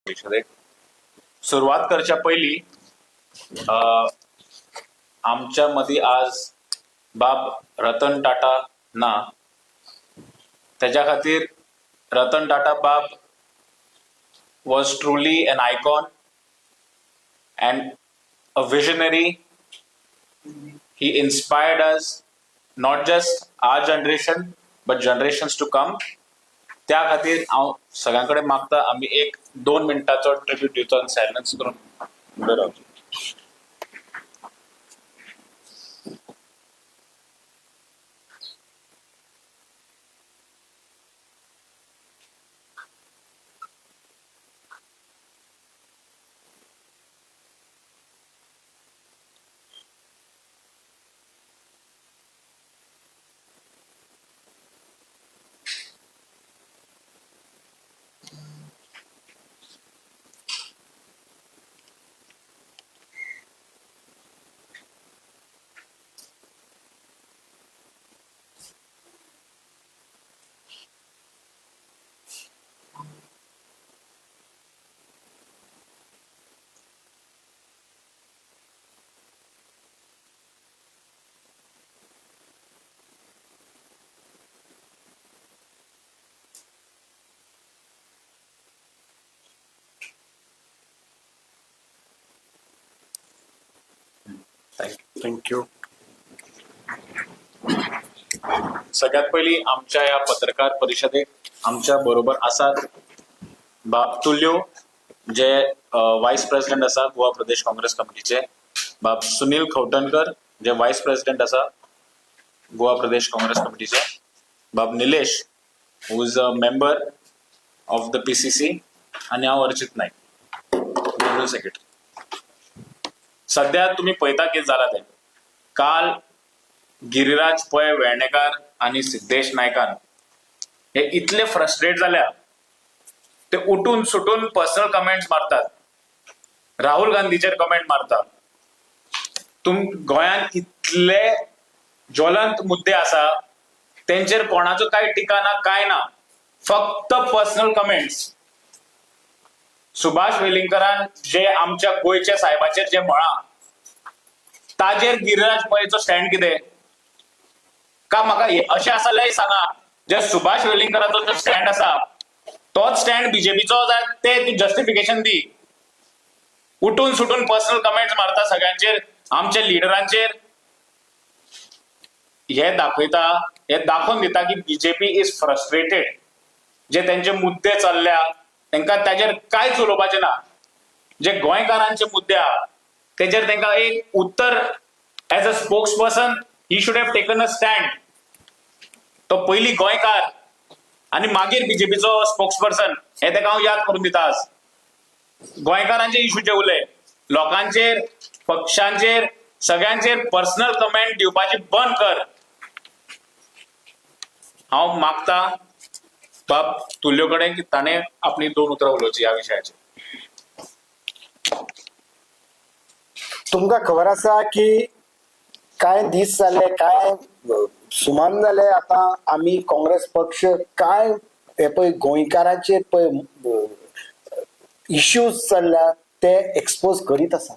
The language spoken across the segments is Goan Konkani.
परिशदेक सुरवात करच्या पयलीं आमच्या मदीं आज बाब रतन टाटा ना. तेज्या खातीर रतन टाटा बाब was truly an icon and a visionary. He inspired us, not just our generation but generations to come. त्या खातीर हांव सगळ्यां कडेन मागता, आमी एक 2 मिनटाचो ट्रिब्यूट दिवचो आनी सायलन्स करून फुडें रावचो. Thank you. Thank you. सगळ्यात पयलीं आमच्या ह्या पत्रकार परिशदेक आमच्या बरोबर आसात बाब तुल्यो, जे वायस प्रेसिडेंट आसा गोवा प्रदेश काँग्रेस कमिटीचे, बाब सुनील खवटणकर, जे वायस प्रेसिडेंट आसा गोवा प्रदेश काँग्रेस कमिटीचे, बाब Nilesh, who is a member of the PCC, आनी हांव अर्चित नायक, जनरल सेक्रेटरी. सध्या तुमी पळयता कितें जालां तें. काल गिरिराज पै वेर्णेकार आनी सिद्धेश नायकान हे इतले फ्रस्ट्रेट जाल्या, ते उठून सुटून पर्सनल कमेंट्स मारतात, राहुल गांधीचेर कमेंट मारतात. तुम गोंयांत इतले ज्वलंत मुद्दे आसा, तेंचेर कोणाचो कांय टिका ना, कांय ना, फक्त पर्सनल कमेंट्स. सुभाष वेलिंगकरान जे आमच्या गोंयच्या साहेबाचेर जे म्हळां, ताजेर गिरिराज पैचो स्टँड कितें? का म्हाका अशें आसा जाल्यार सांगा, जे सुभाष वेलिंगकराचो जो स्टँड आसा तोच स्टँड बीजेपीचो जाल्यार ते तूं जस्टिफिकेशन दी. उठून सुटून पर्सनल कमेंट्स मारता सगळ्यांचेर, आमच्या लिडरांचेर. हे दाखयता, हे दाखोवन दिता की बीजेपी is frustrated. जे तेंचे मुद्दे चल्ल्या तेंकां ताजेर कांयच उलोवपाचें ना. जे गोंयकारांचे मुद्दे आहा तेजेर तेंकां एक उत्तर, as a spokesperson he should have taken a stand. तो पयलीं गोंयकार आनी मागीर बीजेपीचो स्पोक्स पर्सन, हे तेका हांव याद करून दिता. आज गोंयकारांचे इशूचे उलय, लोकांचेर, पक्षांचेर, सगळ्यांचेर पर्सनल कमेंट दिवपाची बंद कर. हांव मागता बाब तुल्यो कडेन की ताणें आपली 2 उतरां उलोवची ह्या विशयाचेर. तुमकां खबर आसा की कांय दीस जाले, कांय सुमान जाले, आतां आमी काँग्रेस पक्ष कांय हे पळय गोंयकारांचेर पळय इश्यूज चल्ल्या ते एक्सपोज करीत आसा.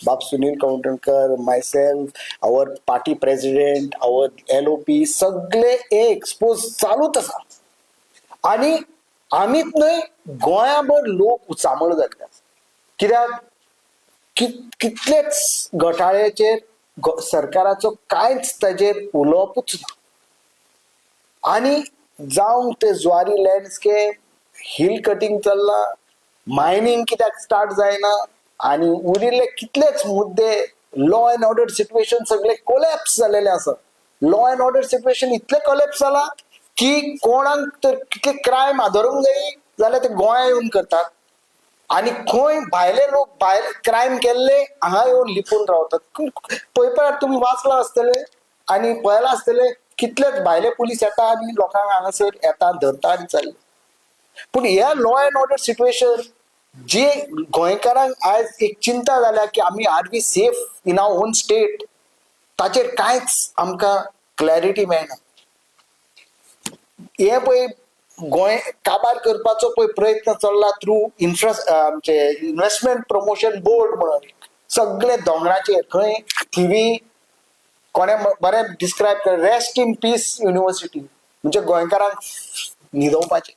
बाब Sunil Kavthankar, myself, our party president, our LOP, सगळे हे एक्सपोज चालूच आसा. आनी आमीच न्हय, गोंयाभर लोक उचांबळ जाल्ले आसा. कित्याक कितलेच घोटाळ्याचेर सरकाराचो कांयच ताजेर उलोवपूच ना. आनी जावं ते जुवारी लँडस्केप, हिल कटींग चल्लां, मायनींग कित्याक स्टार्ट जायना, आनी उरिल्ले कितलेच मुद्दे, लॉ एंड ऑर्डर सिट्युएशन सगळे कोलॅप्स जालेले आसा. लॉ एंड ऑर्डर सिट्युएशन इतले कोलॅप्स जाला की कोणाक तर कितले क्रायम आदरूंक जाय जाल्यार ते गोंया येवन करतात, आनी खंय भायले लोक भायर क्रायम केल्ले हांगा येवन लिपून रावतात. पेपरार तुमी वाचलां आसतलें आनी पळयलां आसतलें, कितलेच भायले पुलीस येता आनी लोकांक हांगासर येता, धरता आनी चल्ले. पूण ह्या लॉ एंड ऑर्डर सिट्युएशन जे गोंयकारांक आयज एक चिंता जाल्या की आमी are we safe in our own state, ताचेर कांयच आमकां क्लॅरिटी मेळना. हे पळय गोंय काबार करपाचो पळय प्रयत्न चल्ला थ्रू इन्फ्रा आमचे इन्व्हेस्टमेंट प्रमोशन बोर्ड म्हणून सगळे दोंगराचेर खंय थिवी कोणे बरें डिस्क्रायब कर, रेस्ट इन पीस युनिवर्सिटी, म्हणजे गोंयकारांक न्हिदोवपाचें.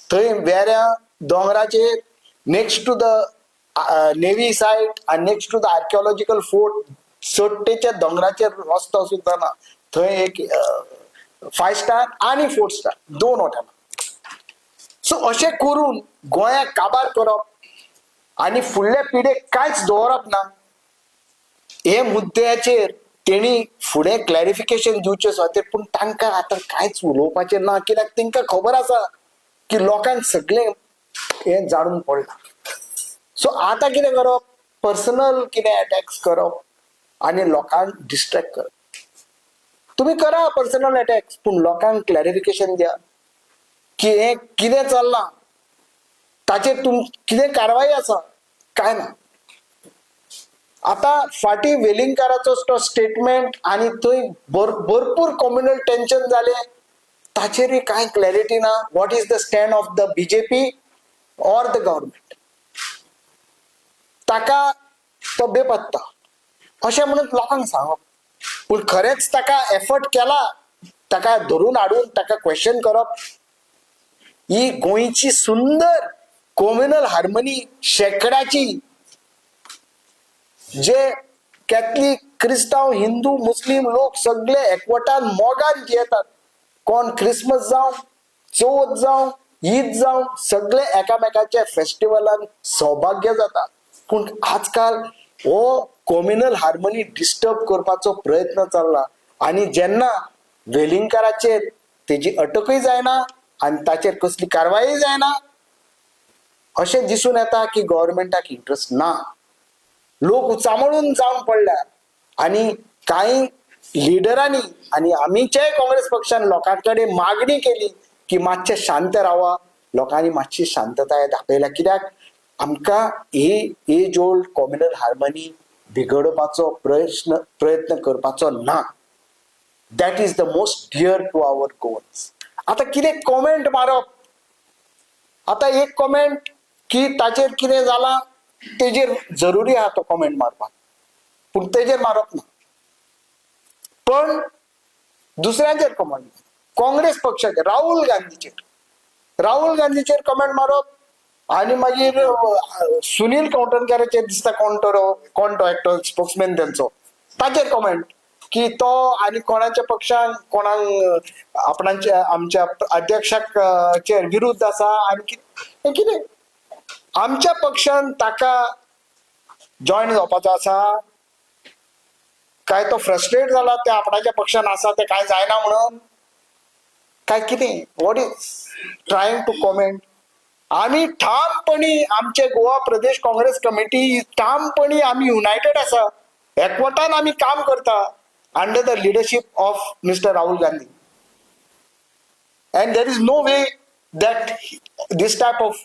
थंय वेऱ्या दोंगराचेर next to the navy site आनी next to the archaeological fort, चडटेच्या दोंगराचेर रस्तो सुद्दां ना. थंय एक फायव स्टार आनी फोर स्टार दोन हॉटेलां. सो अशें करून गोंयाक काबार करप आनी फुडल्या पिढेक कांयच दवरप ना. हे मुद्द्याचेर तेणी फुडें क्लॅरिफिकेशन दिवचें खातीर, पूण तांकां आतां कांयच उलोवपाचें ना, कित्याक तांकां खबर आसा की लोकांक सगळें हें जाणून पडलां. सो आतां कितें करप? पर्सनल कितें अटॅक्स करप आनी लोकांक डिस्ट्रॅक्ट करप. तुमी करा पर्सनल अटॅक्स, पूण लोकांक क्लॅरिफिकेशन दिया की हें कितें चल्लां, ताचेर तुम कितें कारवाई आसा काय ना. आता फाटीं वेलिंगकाराचो तो स्टेटमेंट आनी थंय भरपूर कॉम्युनल टेन्शन जालें, ताचेरूय कांय क्लॅरिटी ना. What is the stand of the BJP or the government? ताका तो बेपत्ता अशें म्हणून लोकांक सांगप, पूण खरेंच ताका एफर्ट केला ताका धरून हाडून ताका क्वेश्चन करप? ही गोंयची सुंदर कॉम्युनल हार्मनी शेकड्याची, जे कॅथलीक, क्रिस्तांव, हिंदू, मुस्लीम लोक सगळे एकवटान मोगान जियेतात. कोण क्रिसमस जावं, चवथ जावं, ईद जावं, सगळे एकामेकाच्या फेस्टिवलान सौभाग्य जाता. पूण आजकाल हो कॉम्युनल हार्मनी डिस्टर्ब करपाचो प्रयत्न चल्ला आनी जेन्ना वेलिंगकाराचेर तेजी अटकूय जायना आनी ताचेर कसली कारवाई जायना, अशें दिसून येता की गव्हर्मेंटाक इंट्रस्ट ना. लोक उचांबळून जावन पडल्या आनी कांय लिडरांनी आनी आमीच्याय काँग्रेस पक्षान लोकां कडेन मागणी केली की मातशें शांत रावा. लोकांनी मातशी शांतताय दाखयल्या, कित्याक आमकां ही एज ओल्ड कॉम्युनल हार्मनी बिगडोवपाचो प्रयत्न करपाचो ना. That is the most dear to our Goans. आतां कितें कॉमेंट मारप? आतां एक कॉमेंट की ताचेर कितें जालां तेजेर जरुरी आहा तो कॉमेंट मारपाक, पूण तेजेर मारप ना, पण दुसऱ्यांचेर कॉमेंट, काँग्रेस पक्षाचेर, राहुल गांधीचेर, राहुल गांधीचेर कमेंट मारप आनी मागीर सुनील कंवठणकाराचेर दिसता कोण तो, कोण तो एकटो स्पोक्समॅन तेंचो, ताचेर कमेंट की तो आनी कोणाच्या पक्षान कोणाक आपणाच्या आमच्या अध्यक्षाक चेर विरुद्ध आसा. आनी कितें कितें आमच्या पक्षान ताका जॉयन जावपाचो आसा काय तो फ्रस्ट्रेट जाला ते आपणाच्या पक्षान आसा ते काय जायना म्हणून काय कितें? What is trying to comment? आमी ठामपणी, आमचे गोवा प्रदेश काँग्रेस कमिटी ठामपणी आमी युनायटेड आसा. एकवटान आमी काम करता under the leadership of Mister Rahul Gandhi, and there is no way that this type of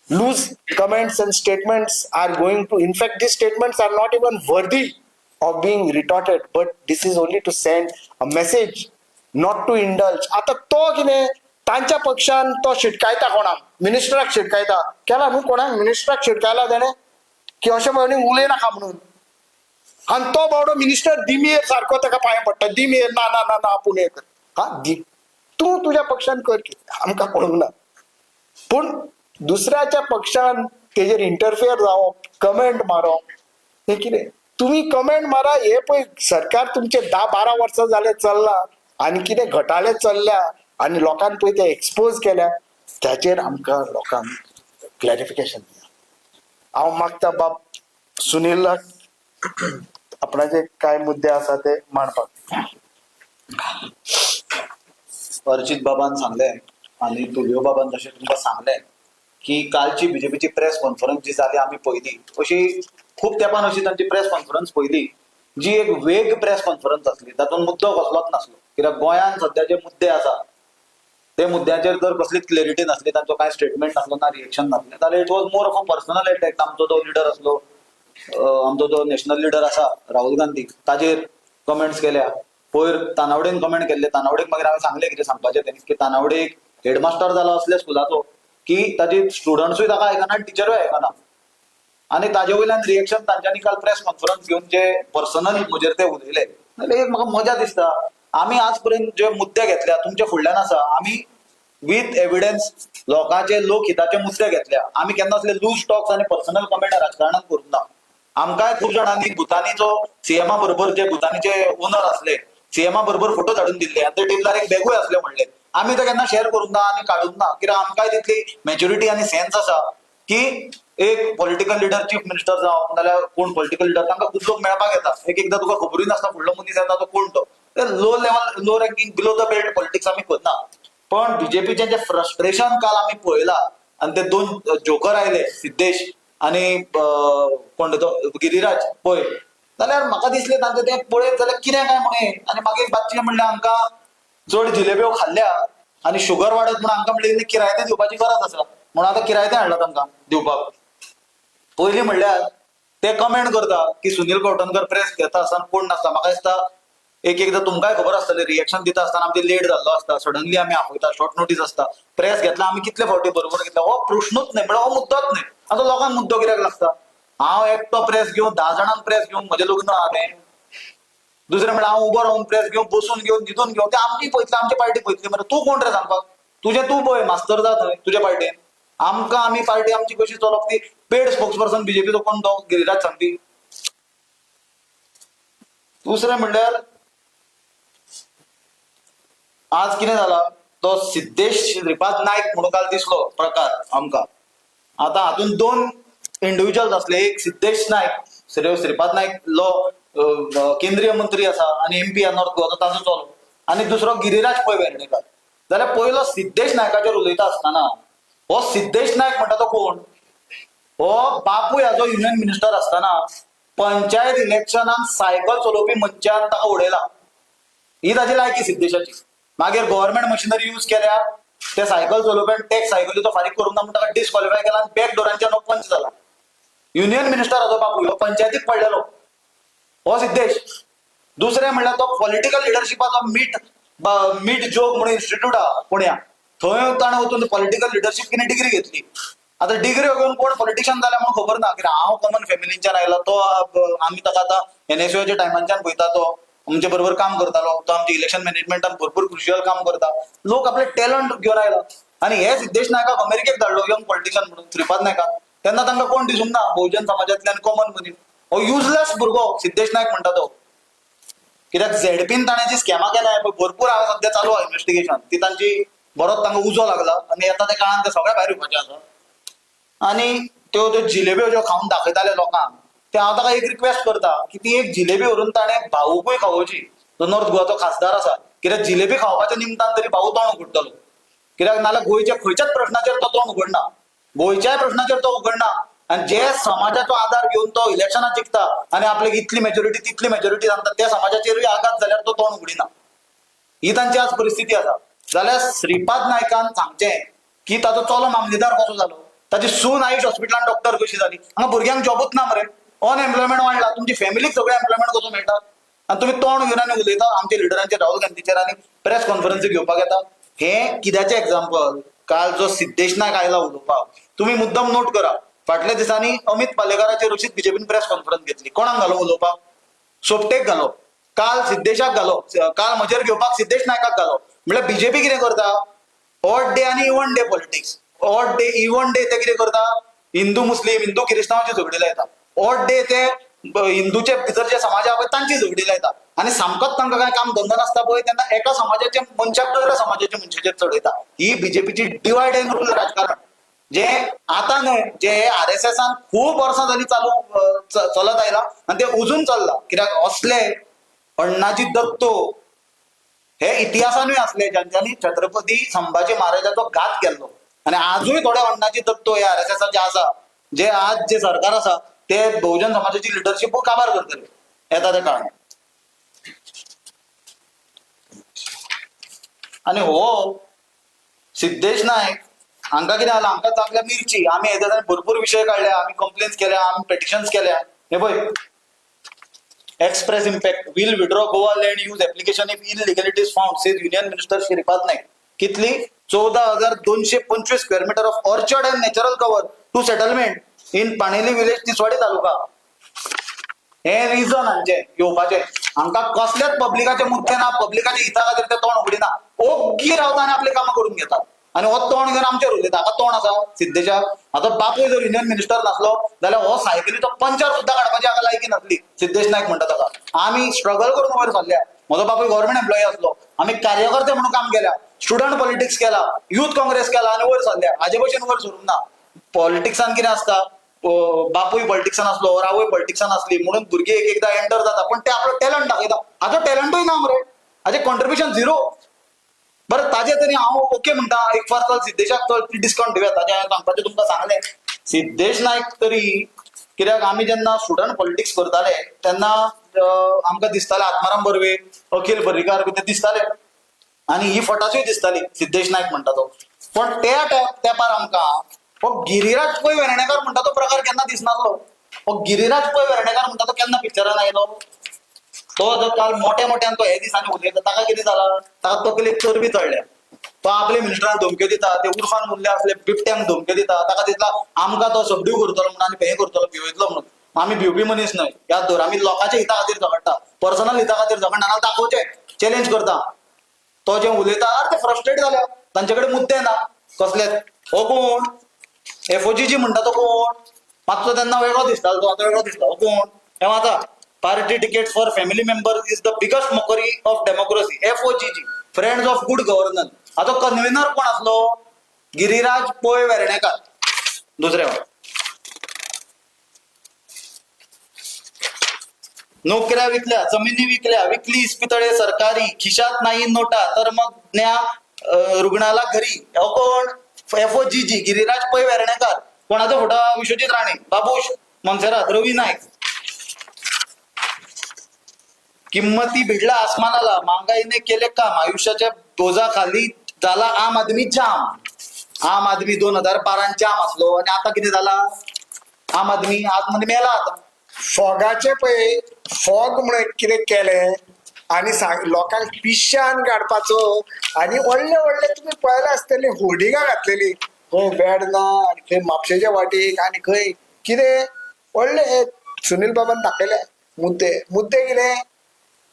loose comments and statements are going to, in fact, these statements are not even worthy of being retorted, but this is only to send a message not to indulge. आता तो कितें तांच्या पक्षान तो शिटकायता, कोणाक? मिनिस्टराक शिटकायता. केला न्हू कोणाक मिनिस्टराक शिटकायला तेणें की अशें म्हणून उलयनाका म्हणून. आनी तो बावडो मिनिस्टर दिमयेर सारको ताका पांय पडटा, दिमयेर, ना ना ना ना, आपूण हें कर. हा दी तूं तुज्या पक्षान कर, कितें आमकां पळोवंक ना. पूण दुसऱ्याच्या पक्षान तेजेर इंटरफियर जावप, कमेंट मारप, हें कितें? तुमी कमेंट मारा. हे पळय, सरकार तुमचे 10-12 वर्सां जाले चल्ला आनी कितें घोटाळे चल्ल्या आनी लोकांक पळय ते एक्सपोज केल्या, ताचेर आमकां लोकांक क्लॅरिफिकेशन दिया. हांव मागता बाब सुनीलाक आपणाचे काय मुद्दे आसा ते मांडपाक. अर्चित बाबान सांगलें आनी तुलियो बाबान जशें तुमकां सांगलें की कालची बीजेपीची प्रेस कॉन्फरन्स जी जाली, आमी पळयली. अशी खूब तेंपान अशी तांची प्रेस कॉन्फरन्स पळयली जी एक वेग प्रेस कॉन्फरन्स आसली. तातूंत मुद्दो कसलोच नासलो, कित्याक गोंयांत सद्या जे मुद्दे आसा ते मुद्द्याचेर जर कसलीच क्लॅरिटी नासली, तांचो कांय स्टेटमेंट नासलो ना रिएक्शन नासलें, जाल्यार it was more of a personal attack. आमचो जो लिडर आसलो, आमचो जो नॅशनल लिडर आसा राहुल गांधी, ताजेर कमेंट्स केल्या. पयर तानावडेन कमेंट केल्ले. तानावडेक मागीर हांवें सांगलें कितें सांगपाचें तें की तानावडेक हेडमास्टर जाला असल्या स्कुलाचो की ताजी स्टुडंट्सूय ताका आयकना, टिचरूय आयकना. आनी ताजे वयल्यान रिएक्शन तांच्यांनी काल प्रेस कॉन्फरन्स घेवन जे पर्सनल म्हजेर ते उलयले जाल्यार एक म्हाका मजा दिसता. आमी आज पर्यंत जे मुद्दे घेतल्या तुमच्या फुडल्यान आसा, आमी विथ एविडन्स लोकांचे लोकहिताचे मुद्दे घेतल्या. आमी केन्ना असले लूज टॉक्स आनी पर्सनल कमेंट राजकारणात करूंक ना. आमकांय खूब जाणांनी भुतानीचो सीएमा बरोबर, जे भुतानीचे ओनर आसले सीएमा बरोबर फोटो धाडून दिल्ले आनी ते टेबलार एक बॅगूय आसले म्हणले, आमी ते केन्ना शेअर करूंक ना आनी काडूंक ना, कित्याक आमकांय तितली मॅच्युरिटी आनी सेन्स आसा की एक पॉलिटिकल लिडर चीफ मिनिस्टर जावं नाल्यार कोण पॉलिटिकल लिडर तांकां खूब लोक मेळपाक येता. एक एकदां तुका खबरूय नासता फुडलो मनीस येता तो कोण तो. Low level, low ranking, below the belt politics आमी करना. पण बीजेपीचें जे फ्रस्ट्रेशन काल आमी पळयला आनी ते दोन जोकर आयले सिद्धेश आनी कोण तो गिरिराज पळय जाल्यार म्हाका दिसलें तांचें तें पळयत जाल्यार कितें काय म्हणून. आनी मागीर बातचें म्हणल्यार हांकां चड जिलेब्यो खाल्ल्या आनी शुगर वाडत म्हणून हांकां म्हणलें किरायतें दिवपाची गरज आसा म्हणून आतां किरायतें हाडलां तांकां दिवपाक. पयलीं म्हणल्यार ते कमेंट करता की सुनील कवठणकर प्रेस घेता आसतना कोण नासता. म्हाका दिसता एक एकदां तुमकांय खबर आसतलें, रिएक्शन दिता आसतना आमचें लेट जाल्लो आसता, सडनली आमी आपयता, शॉर्ट नोटीस आसता. प्रेस घेतला आमी कितले फावटी बरोबर घेतला हो प्रश्नूच न्हय, म्हळ्यार हो मुद्दोच न्हय. आतां लोकांक मुद्दो कित्याक लागता? हांव एकटो प्रेस घेवन 10 जाणांक प्रेस घेवन म्हजें लग्न आहा तें. दुसरें म्हळ्यार हांव उबो रावन प्रेस घेवन बसून घेवन न्हिदून घेवन ते आमची पळयतली, आमची पार्टी पळयतली मरे. तूं कोण रे सांगपाक? तुजें तूं पळय, मास्तर जा थंय तुज्या पार्टेन. आमकां आमी पार्टी आमची कशी चलोवप ती पेड स्पोक्स पर्सन बीजेपीचो कोण तो गिरिराज सांगपी. दुसरें म्हणल्यार आज कितें जाला, तो सिद्धेश श्रीपाद नायक म्हणून काल दिसलो प्रकार आमकां. आतां हातूंत दोन इंडिव्हिज्युअल्स आसले, एक सिद्धेश नायक, श्रीपाद नायक लो केंद्रीय मंत्री आसा आनी एमपी नॉर्थ गोवा ताजो चलो, आनी दुसरो गिरिराज पै वेर्णेकर. जाल्यार पयलो सिद्धेश नायकाचेर उलयता आसतना हो सिद्धेश नायक म्हणटा तो कोण? हो बापूय हाजो युनियन मिनिस्टर आसतना पंचायत इलेक्शनान सायकल चलोवपी मनशान ताका उडयला. ही ताजी लायकी सिद्धेशाची. मागीर गव्हर्मेंट मशिनरी यूज केल्या, ते सायकल चलोवप्यान टॅक्स सायकलीचो फारीक करूंक ना म्हणून ताका डिस्क्वॉलिफाय केला आनी बॅक डोरांच्यान हो पंच जाला. युनियन मिनिस्टर हाजो बापूय हो पंचायतीक पडलेलो हो सिद्धेश. दुसरें म्हणल्यार तो पॉलिटिकल लिडरशिपाचो मीट मीट जोग म्हणून इन्स्टिट्यूट आहा पुण्या, थंय ताणें वचून पॉलिटिकल लिडरशीप कितें डिग्री घेतली. आतां डिग्री घेवन कोण पॉलिटिशियन जाल्या म्हणून खबर ना, कित्याक हांव कॉमन फॅमिलींच्यान आयला. तो आमी ताका आतां एनएसयूच्या टायमांच्यान पळयता, तो आमचे बरोबर काम करतालो, तो आमच्या इलेक्शन मॅनेजमेंटान भरपूर क्रुशियल काम करता. लोक आपले टॅलंट घेवन आयला आनी हे सिद्धेश नायकाक अमेरिकेक धाडलो यंग पॉलिटिशियन म्हणून श्रीपाद नायकाक. तेन्ना तांकां कोण दिसूंक ना बहुजन समाजांतल्यान कॉमन मनीस हो युजलेस भुरगो सिद्धेश नायक म्हणटा तो. कित्याक झेडपीन ताणें जी स्कॅमां केल्या पळय भरपूर हांगा सद्या चालू आहा इन्वेस्टिगेशन, ती तांची बरोच तांकां उजो लागला आनी येता त्या काळान ते सगळे भायर येवपाचे आसा. आनी त्यो त्यो जिलेब्यो ज्यो खावन दाखयताले लोकांक, ते हांव ताका एक रिक्वेस्ट करता की ती एक जिलेबी व्हरून ताणें भाऊकूय खावोवची, जो नॉर्थ गोवाचो खासदार आसा. कित्याक जिलेबी खावपाच्या निमतान तरी भाऊ तोंड उगडटलो, कित्याक नाल्यार गोंयच्या खंयच्याच प्रश्नाचेर तो तोंड उगडना, गोंयच्याय प्रश्नाचेर तो उगडना. आनी जे समाजाचो आदार घेवन तो इलेक्शनां जिखता आनी आपल्याक इतली मेजॉरिटी तितली मेजॉरिटी सांगता, त्या समाजाचेरूय आघात जाल्यार तो तोंड उगडिना. ही तांची आज परिस्थिती आसा. जाल्यार श्रीपाद नायकान सांगचें की ताचो चलो मामलेदार कसो जालो, ताची सून आयुष हॉस्पिटलान डॉक्टर कशी जाली. हांगा भुरग्यांक जॉबूच ना मरे, अनएम्प्लॉयमेंट वाडला, तुमची फॅमिलीक सगळें एम्प्लॉयमेंट कसो मेळटा? आनी तुमी तोंड घेवन आनी उलयता आमच्या लिडरांचेर, राहुल गांधीचेर, आनी प्रेस कॉन्फरन्स घेवपाक येता. हें कित्याचें एग्जाम्पल? काल जो सिद्धेश नायक आयला उलोवपाक, तुमी मुद्दम नोट करा, फाटल्या दिसांनी अमित पालेकाराचेर अशीच बीजेपीन प्रेस कॉन्फरन्स घेतली. कोणाक घालो उलोवपाक? सोपटेक घालो, काल सिद्धेशाक घालो, काल म्हजेर घेवपाक सिद्धेश नायकाक घालो. म्हळ्यार बीजेपी कितें करता? ऑड डे आनी even day politics. Odd day even day ते कितें करता? हिंदू मुस्लीम, हिंदू क्रिस्तांवाची झगडी लायता. ऑड डे ते हिंदूचे भितर जे समाज आहा पळय तांची झगडी लायता. आनी सामकोच तांकां कांय काम धंदो नासता पळय तेन्ना एका समाजाचे मनशाक दुसऱ्या समाजाच्या मनशाचेर चडयता. ही बीजेपीची डिवायड अँड रूल राजकारण, जे आता न्हय, जे आरएसएसान खूब वर्सां जाली चालू चलत आयला आनी ते अजून चल्ला. कित्याक असले अण्णाजी दत्तो हे इतिहासानूय आसले ज्यांच्यानी छत्रपती संभाजी महाराजाचो घात केल्लो. आनी आजूय थोडे अण्णाजी दत्तो हे आरएसएसाचे आसा, जे आज जे सरकार आसा ते बहुजन समाजाची लिडरशीप काबार करतले येता त्या काळान. आनी हो सिद्धेश नायक हांकां कितें जालां, हांकां चाखल्या मिरची. आमी हेच्या भरपूर विशय काडल्या, आमी कंप्लेन्स केल्या, आमी पेटिशन्स केल्या. हे पळय, Express Impact will withdraw Goa land use application if illegalities found, says Union Minister Shripad Naik. कितली? 14,225 square meter of orchard and natural cover to settlement in Paneli village, Tiswadi taluka. हे रिजन हांचे येवपाचे. हांकां कसलेच पब्लिकाचे मुद्दे ना, पब्लिकाच्या हिता खातीर ते तोंड उगडिना, ओग्गी रावता आनी आपले कामां करून घेतात आनी हो तोंड घेवन आमचेर उलयता. हाका तोंड आसा सिद्धेशाक? आतां बापूय जर युनियन मिनिस्टर नासलो जाल्यार हो सायकलीचो पंचर सुद्दां काडपाची हाका लायकी नासली. सिद्धेश नायक म्हणटा ताका. आमी स्ट्रगल करून वयर सरल्या. म्हजो बापूय गव्हर्मेंट एम्प्लॉई आसलो, आमी कार्यकर्ते म्हणून काम केल्या, स्टुडंट पॉलिटिक्स केला, युथ काँग्रेस केला आनी वयर सरल्या. हाजे भशेन वयर सरूंक ना. पॉलिटिक्सान कितें आसता, बापूय पॉलिटिक्सान आसलो, आवय पॉलिटिक्सान आसली म्हणून भुरगीं एक एकदां एंटर जाता, पण ते आपलो टॅलंट दाखयता. हाचो टॅलंटूय ना मरे, हाचे कॉन्ट्रिब्युशन झिरो. बरं, ताजे तरी हांव ओके म्हणटा, एक फार चल सिद्धेशाक चल डिस्काउंट दिवया. ताजे हांवें सांगपाचें तुमकां सांगलें. सिद्धेश नायक तरी कित्याक, आमी जेन्ना स्टुडंट पॉलिटिक्स करताले तेन्ना आमकां दिसताले आत्माराम बर्वे, अखिल पर्रीकार बी ते दिसताले आनी ही फटासूय दिसताली सिद्धेश नायक म्हणटा तो. पण त्या तेंपार आमकां हो गिरिराज पै वेर्णेकर म्हणटा तो प्रकार केन्ना दिसनासलो. हो गिरिराज पै वेर्णेकर म्हणटा तो केन्ना पिक्चरान आयलो? तो जर काल मोठ्या मोठ्यान तो हे दिसांनी उलयता, ताका कितें जाला? ताका तकलेक चरबी चडल्या. तो आपले मिनिस्टरांक धमक्यो दिता, ते उर्फान मुल्ले असले बिबट्यांक धमक्यो दिता. ताका दिसला आमकां तो सबड्यू करतलो म्हणून आनी हें करतलो, भिवयतलो म्हणून. आमी भिवपी मनीस न्हय, याद दवर. आमी लोकांच्या हिता खातीर झगडटा, पर्सनल हिता खातीर झगडना. दाखोवचें चॅलेंज करता. तो जे उलयता, अरे ते फ्रस्ट्रेट जाल्या, तांचे कडेन मुद्दे ना कसलेच. हो कोण एफओजीजी म्हणटा तो कोण? मातसो तेन्ना वेगळो दिसतालो तो, आतां वेगळो दिसता. हो कोण? हें वाचा. Party ticket for family member is the biggest mockery of democracy. FOGG, Friends of Good Governance. हाचो कन्व्हिनर कोण आसलो? गिरिराज पै वेर्णेकर. दुसरें, नोकऱ्या विकल्या, जमिनी विकल्या, विकली इस्पितळे सरकारी, खिशात नाही नोटा तर मग न्या रुग्णाला घरी. हो कोण? एफओजीजी, गिरिराज पै वेर्णेकर. कोणाचो फोटो? विश्वजीत राणे, बाबूश मोन्सेरात, रवी नाईक. किंमती भिडला आसमानाला, महागाईने केले काम, आयुष्याच्या बोजाखाली झाला आम आदमी जाम. आम आदमी 2012 जाम असलो आणि आता किती झाला आम आदमी? आतमध्ये मेला आता. फोगाचे पळय, फोग म्हणून कितें केलें आनी सांग लोकांक पिश्यान काडपाचो. आनी व्हडले व्हडले तुमी पळयला आसतली होर्डिंगां घातलेली खंय वेर्ना आनी खंय म्हापशेच्या वाटेक आनी खंय कितें व्हडले. हे सुनील बाबान दाखयले मुद्दे. मुद्दे कितें?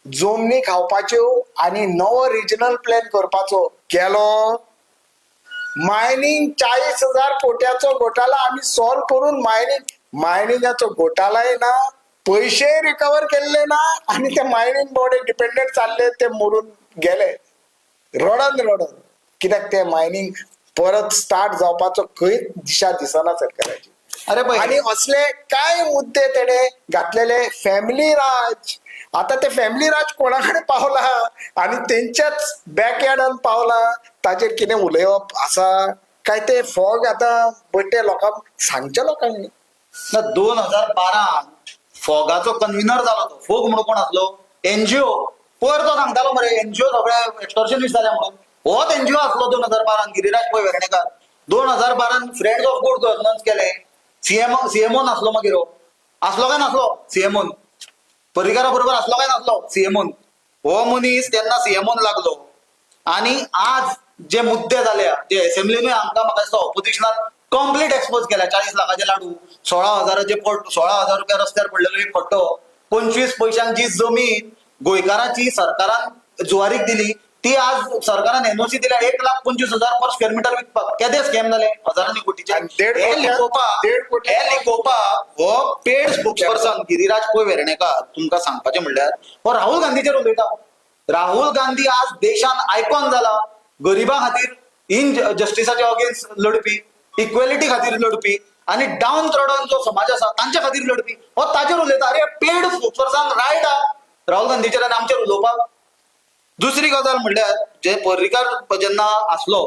जमनी खावपाच्यो आनी नवो रिजनल प्लॅन करपाचो केलो. मायनिंग 40,000 कोट्याचो घोटाळा आमी सॉल्व करून मायनिंगाचो घोटाळाय ना, पयशे रिकवर केल्ले ना आनी ते मायनिंग बोर्डे डिपेंडंट चालले, ते मोडून गेले रडन रडन. कित्याक ते मायनिंग परत स्टार्ट जावपाचो खंयच दिशा दिसना सरकाराची. अरे पळय, आणि असले काय मुद्दे तेणे घातलेले. फॅमिली राज, आता ते फॅमिली राज कोणा कडेन पावला आनी तेंच्याच बॅकयार्डान पावला, ताचेर कितें उलोवप आसा काय? ते फोग आतां बड्डे लोकांक सांगचे लोकांनी. ना, 2012 फोगाचो कन्व्हिनर जालो तो. फोग म्हणून कोण आसलो? एनजीओ. पयर तो सांगतालो मरे एनजीओ सगळे एक्स्टॉर्शनिस्ट जाल्या म्हणून. होच एनजीओ आसलो 2012 Giriraj Pai Vernekar. 2012 friends of good governance केले. सीएम सीएमओ नासलो मागीर हो. आसलो काय नासलो सीएमओन? पर्रीकारा बरोबर आसलो काय नासलो सीएमओन? हो मनीस तेन्ना सीएमओन लागलो आणि आज जे मुद्दे जाल्या, जे असेंब्लीनूय आमकां म्हाका दिसता ऑपोजिशनान कंप्लीट एक्सपोज केल्या. 40 लाखाचे लाडू, 16 हजाराचे पट, 16,000 रुपया रस्त्यार पडलेलो एक खड्डो, 25 पयशांक जी जमीन गोंयकाराची सरकारान जुवारीक दिली, ती आज सरकारान एनओसी दिल्या 1,25,000 पर स्क्वेअर मिटर विकपाक. केदे स्कॅम जाले हजारांनी कोटीचे. आणि देड हे लिपोवपाक 1.5 कोटी हे लिपोवपाक हो पेड स्पोक्सपर्सन गिरिराज पै वेर्णेकर. तुमकां सांगपाचें म्हणल्यार हो राहुल गांधीचेर उलयता. राहुल गांधी आज देशान आयकॉन जाला, गरिबा खातीर, इन जस्टिसाच्या अगेन्स्ट लढपी, इक्वेलिटी खातीर लढपी आणि डाऊन ट्रॉडन जो समाज आसा तांच्या खातीर लढपी. हो ताचेर उलयता. अरे, पेड स्पोक्सपर्सन रायट आहा राहुल गांधीचेर आनी आमचेर उलोवपाक? दुसरी गजाल म्हणल्यार, जे पर्रीकार जेन्ना आसलो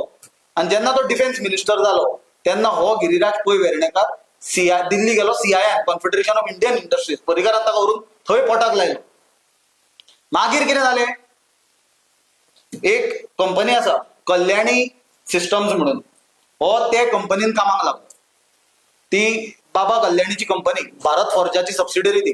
आनी जेन्ना तो डिफेन्स मिनिस्टर जालो तेन्ना हो गिरिराज पै वेर्णेकर सीआय दिल्ली गेलो. CII, Confederation of Indian Industries, पर्रीकारान ताका व्हरून थंय पोटाक लायलो. मागीर कितें जालें? एक कंपनी आसा कल्याणी सिस्टम्स म्हणून, हो ते कंपनीन कामाक लागलो. ती बाबा कल्याणीची कंपनी, भारत फॉर्जाची सबसिडरी ती.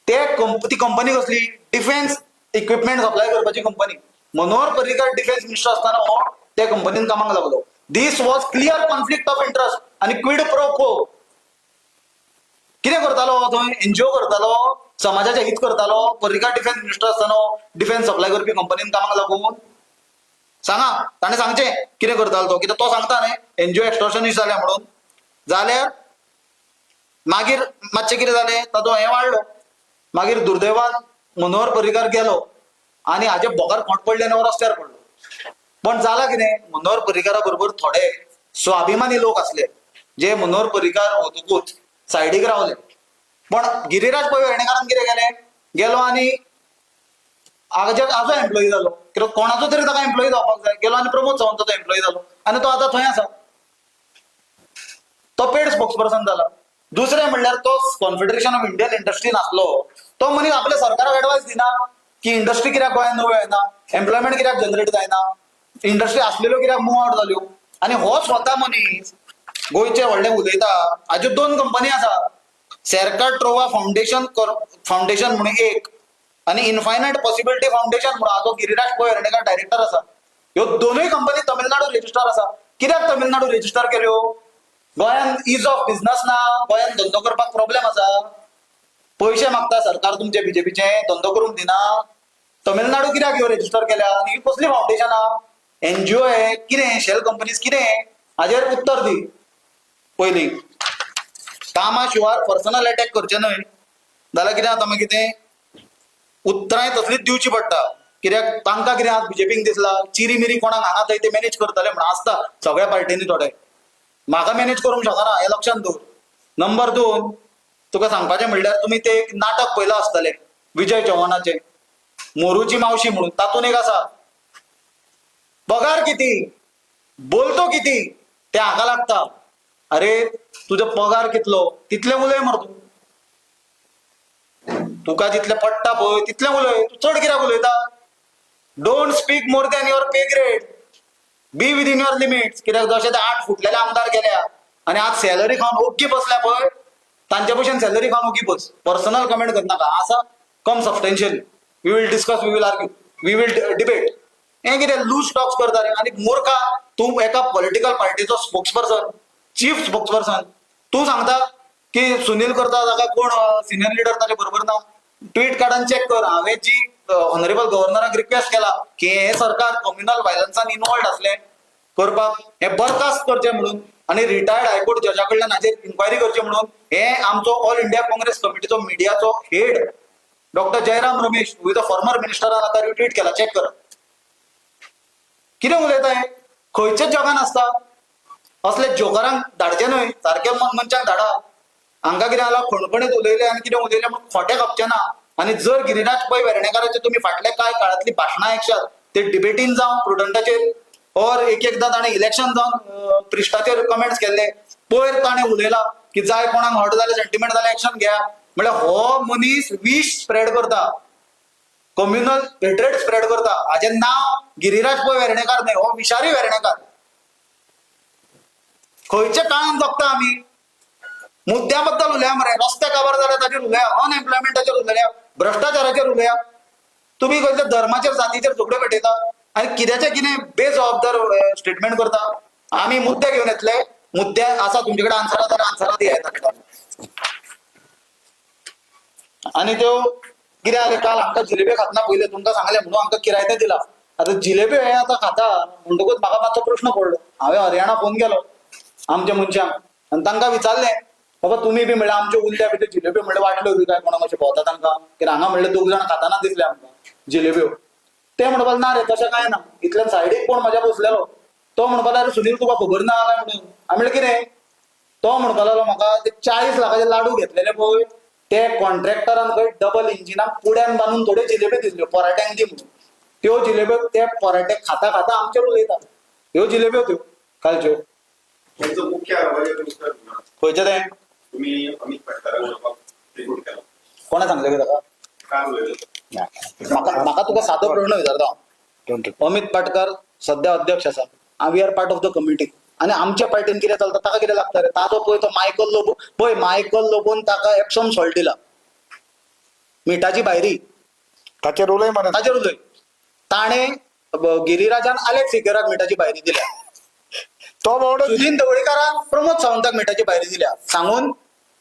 ते ती कंपनी कसली? डिफेन्स इक्विपमेंट सप्लाय करपाची company. Manohar Parrikar defence minister असताना हो ते कंपनीन कामाक लागलो. This was clear conflict of interest आणि क्विड प्रो को. कितें करतालो थंय? एनजीओ करतालो, समाजाचे हित करतालो. पर्रीकार डिफेन्स मिनिस्टर आसतना डिफेन्स सप्लाय करपी कंपनीन कामाक लागून. सांगा, ताणें सांगचें कितें करतालो तो. कित्याक तो सांगता न्ही एनजीओ एक्स्टॉर्शनिस्ट जाल्या म्हणून. जाल्यार मागीर मातशें कितें जालें, ताचो हें वाडलो. मागीर दुर्दैवान मनोहर पर्रीकार गेलो आनी हाजे बोकार खोंट पडले आनी हो रस्त्यार पडलो. पण जाला कितें, मनोहर पर्रीकारा बरोबर थोडे स्वाभिमानी लोक आसले जे मनोहर पर्रीकार वतकूच सायडीक रावले. पण गिरिराज पै वेर्णेकारान कितें केलें, गेलो आनी आजो आजो एम्प्लॉई जालो. कित्याक कोणाचो तरी ताका एम्प्लॉई जावपाक जाय. गेलो आनी प्रमोद सावंताचो एम्प्लॉई जालो आनी तो आतां थंय आसा. तो पेड स्पोक्स पर्सन जाला. दुसरें म्हणल्यार तो कॉन्फेडरेशन ऑफ इंडियन इंडस्ट्री नासलो तो मनीस आपल्या सरकाराक एडवायस दिना की इंडस्ट्री कित्याक गोंयांत नव्यो येना, एम्प्लॉयमेंट कित्याक जनरेट जायना, इंडस्ट्री आसलेल्यो कित्याक मूव आवट जाल्यो. आनी हो स्वता मनीस गोंयचे व्हडले उलयता. हाज्यो दोन कंपनी आसा, सेरका ट्रोवा फाउंडेशन फाउंडेशन म्हणून एक आनी इन्फायनायट पॉसिबिलिटी फाउंडेशन म्हणून. हाजो गिरिराज पै वेर्णेकार डायरेक्टर आसा. ह्यो दोनूय कंपनी तमिळनाडू रजिस्टर आसा. कित्याक तमिळनाडू रजिस्टर केल्यो? गोंयान is of business ना, गोंयान धंदो करपाक प्रॉब्लेम आसा, पयशे मागता सरकार तुमचे बीजेपीचे, धंदो करूंक दिना. तमिळनाडू कित्याक ह्यो रजिस्टर केल्या आनी ही कसली फाउंडेशनां, एनजीओ हे कितें, शेल कंपनीज कितें? हाजेर उत्तर दी पयलीं. कामा शिवार पर्सनल अटॅक करचे न्हय. जाल्यार कितें जाता मागीर, तें उतरांय तसलीच दिवची पडटा. कित्याक तांकां कितें आज बीजेपीक दिसला चिरी मिरी कोणाक हांगा थंय ते मॅनेज करतले म्हणून. आसता सगळ्या पार्टींनी थोडे. म्हाका मॅनेज करूंक शकना हें लक्षांत दवर. नंबर दोन, तुका सांगपाचें म्हणल्यार तुमी ते एक नाटक पळयलां आसतलें विजय चव्हाणाचें, मोरूची मावशी म्हणून. तातूंत एक आसा, पगार किती, बोलतो किती, ते हाका लागता. अरे, तुजो पगार कितलो तितले उलय मरे तूं. तुका जितले पडटा पळय तितले उलय. तूं चड कित्याक उलयता? Don't speak more than your pay grade, be within your limits. कित्याक जशे ते 8 फुटलेले आमदार गेल्या आनी आज सॅलरी खावन ओग्गी बसल्या पळय, तांचे भशेन सॅलरी खावन ओग्गी बस. पर्सनल कमेंट करनाका. आसा, come substantial, we will discuss, we will argue, we will debate. हें कितें लूज टॉक्स करता रे? आनी मुर्खा, तूं एका पॉलिटिकल पार्टीचो spokesperson, chief spokesperson, तूं सांगता की सुनील करता ताका कोण सिनियर लिडर ताचे बरोबर ना. ट्वीट काडून चॅक कर. हांवें जी ऑनरेबल गव्हर्नराक रिक्वेस्ट केला की हे सरकार कम्युनल व्हायलन्सान इन्वॉल्ड आसलें करपाक हे बरखास्त करचें म्हणून आनी रिटायर्ड हायकोर्ट जजा कडल्यान हाचेर इन्क्वायरी करची म्हणून, हे आमचो ऑल इंडिया काँग्रेस कमिटीचो मिडियाचो head doctor Jairam Ramesh with a former मिनिस्टरान आतां रिट्वीट केला. चॅक करा. कितें उलयता हे? खंयच्याच जगान आसता? असले जोकरांक धाडचे न्हय, सारके मनशांक धाडा. हांकां कितें जाला, खणखणीत उलयले आनी कितें उलयले म्हूण खोटे खपचे ना. आनी जर गिरिराज पै वेर्णेकाराचे तुमी फाटल्या कांय काळांतली भाशणां आयकशात, ते डिबेटीन जावं प्रुडंटाचेर और एक एकदां ताणें इलेक्शन जावन पृश्ठाचेर कमेंट्स केल्ले. पयर ताणें उलयला की जाय कोणाक हर्ट जालें, सेंटिमेंट जालें, एक्शन घ्या. म्हळ्यार हो मनीस विश स्प्रेड करता, कम्युनल हेट्रेड स्प्रेड करता. हाजें नांव गिरिराज पै वेर्णेकार न्हय, हो विशारी वेर्णेकार. खंयच्या काळान जगता आमी? मुद्द्या बद्दल उलया मरे. रस्ते काबार जाले ताचेर उलया, अनएम्प्लॉयमेंटाचेर उलया, भ्रष्टाचाराचेर उलया. तुमी खंयच्या धर्माचेर जातीचेर झगड्यो पेटयता आनी कित्याचें कितें बेजबाबदार स्टेटमेंट करता. आमी मुद्दे घेवन येतले. मुद्दे आसा तुमचे कडेन, आन्सरां जाल्यार आन्सरां दियात. आनी त्यो कितें जालें, काल आमकां जिलेबी खातना पयलें तुमकां सांगलें म्हणून आमकां किरायतें दिला. आतां जिलेबी हे आतां खाता म्हणटकूच म्हाका मातसो प्रश्न पडलो. हांवें हरियाणा फोन केलो आमच्या मनशांक आनी तांकां विचारलें, बाबा तुमी बी म्हणल्यार आमच्यो उरल्या बी त्यो जिलेब्यो म्हणल्यार वांटल्यो बी काय कोणाक अशें भोंवता तांकां? कित्याक हांगा म्हणल्यार दोग जाण खाताना दिसले आमकां जिलेब्यो. ते म्हणपाक ना रे, तशें कांय ना. इतल्यान सायडीक कोण म्हाज्या बसलेलो, तो म्हणपाक लागलो, अरे सुनील, तुका खबर ना काय म्हणून. हांवें म्हणलें कितें? तो म्हणपाक लागलो, म्हाका ते 40 लाखाचे लाडू घेतलेले पळय, ते कॉन्ट्रॅक्टरान खंय डबल इंजिनाक पुड्यान बांदून थोड्यो जिलेब्यो दिसल्यो पराठ्यांक दी म्हणून. त्यो जिलेब्यो ते पराठे खाता खाता आमचेर उलयता. ह्यो जिलेब्यो त्यो कालच्यो. त्यांचं मुख्य आरोपाचेर उत्तर दिलां. खंयचे ते? तुम्ही अमित पाटकाराक उलोवपाक रिक्रूट केला. कोणें सांगलें ताका? काय उलयलो? म्हाका म्हाका तुका सादो प्रश्न विचारता हांव. अमित पाटकर सध्या अध्यक्ष आसा. We are part of the committee. आनी आमच्या पार्टीन कितें चलता ताका कितें लागता रे? ताजो पळय तो मायकल लोबो पळय, मायकल लोबोन ताका एप्सम सॉल्ट दिला, मिठाची भायरी. ताचेर उलय मरे. ताचेर उलय. ताणें गिरिराजान आलेक्स सिकेराक मिठाची भायरी दिल्या. तो बावडो सुदीन ढवळीकारान प्रमोद सावंताक मिठाची भायरी दिल्या, सांगून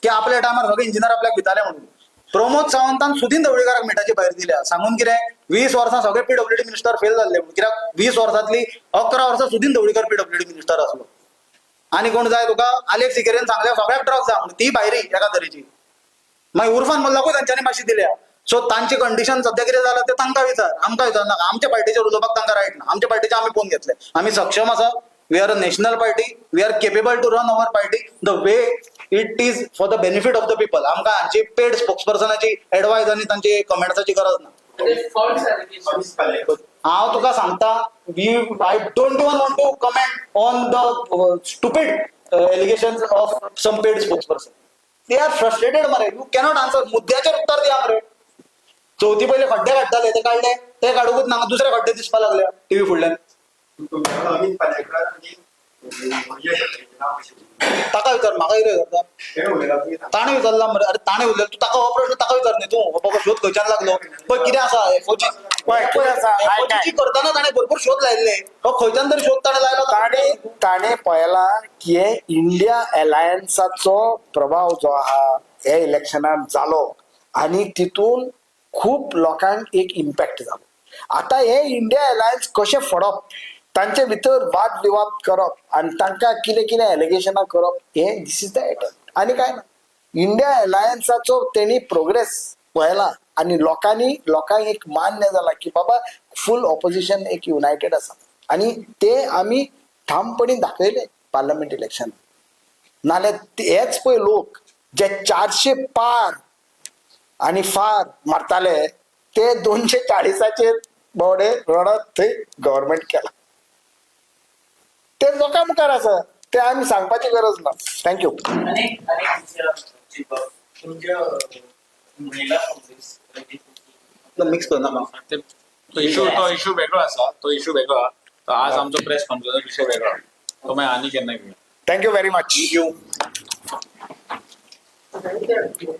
की आपल्या टायमार सगळे इंजिनियर आपल्याक भिताले म्हणून. प्रमोद सावंतान सुदीन ढवळीकाराक मिठाची भायरी दिल्या, सांगून कितें 20 वर्सां सगळे पीडब्ल्यूडी मिनिस्टर फेल जाल्ले म्हणून. कित्याक 20 वर्सांतली 11 वर्सां सुदीन ढवळीकर पीडब्ल्यूडी मिनिस्टर आसलो. आनी कोण जाय तुका? आलेक्स सिकेरीन सांगले सगळ्याक ड्रग्स जा म्हणून, ती भायरी एका तरेची. मागीर उर्फान मुल्लाकूय तांच्यांनी मातशी दिल्या. सो तांची कंडिशन सध्या कितें जालां तें तांकां विचार, आमकां विचार नाका. आमच्या पार्टीचेर उलोवपाक तांकां रायट ना. आमच्या पार्टीचे आमी पळोवन घेतले. आमी सक्षम आसा. We are a national party. We are capable to run our party the way it is for the benefit of the people. आमकां हांची पेड स्पोक्सपर्सनाची एडवायज आनी तांची कमेंट्साची गरज ना. False allegation. Amit Palyekar. हांव तुका सांगता, we I don't even want to comment on the stupid allegation of some paid spokesperson. They are frustrated मरे. You cannot answer. मुद्द्याचेर उत्तर दिया मरे. चवथी पयले खड्डे काडटाले ते काडले, ते काडूकच ना, दुसरे खड्डे दिसपाक लागले टीव्ही फुडल्यान. तुमच्या अमित पालयेकर आनी यश नांव कशें? ताका विचार, म्हाका कितें विचारता? तेणें उलयला, तुमी सांगा. ताणें विचारला मरे. अरे, ताणें उलयला, तूं ताका हो प्रश्न ताका विचार न्ही. तूं हो बाबा शोध खंयच्यान लागलो पळय, कितें आसा एफओजी. पळय, कितें आसा, आयक, आयक. एफओजीची करतना ताणें भरपूर शोध लायिल्ले. हो खंयच्यान तरी शोध ताणें लायलो. ताणे ताणे पळयला की हे इंडिया अलायन्साचो प्रभाव जो आहा हे इलेक्शनान जालो आनी तितून खूब लोकांक एक इम्पॅक्ट जालो. आतां हे इंडिया अलायन्स कशें फोडप, तांचे भितर वाद विवाद करप आनी तांकां कितें कितें एलिगेशनां करप, हे this is the attempt आनी काय ना. इंडिया अलायन्साचो तेणी प्रोग्रेस पळयला आनी लोकांनी लोकांक एक मान्य जाला की बाबा फूल ऑपोजिशन एक युनायटेड आसा आनी ते आमी ठामपणी दाखयले पार्लमेंट इलेक्शन. नाल्यार हेच पळय लोक जे 400 पार आनी फार मारताले ते 240चेर बावडे रडत थंय गव्हर्मेंट केला. ते लोकां मुखार आसा, ते आमी सांगपाची गरज ना. Thank you. अनेक अनेक तुमच्या महिला काँग्रेस मिक्स करना. तो इशू वेगळो आसा, तो इशू वेगळो आहा. तो आज आमचो प्रेस कॉन्फरन्स विशय वेगळो, तो मागीर आनी केन्ना घेवया. Thank you very much. Thank you.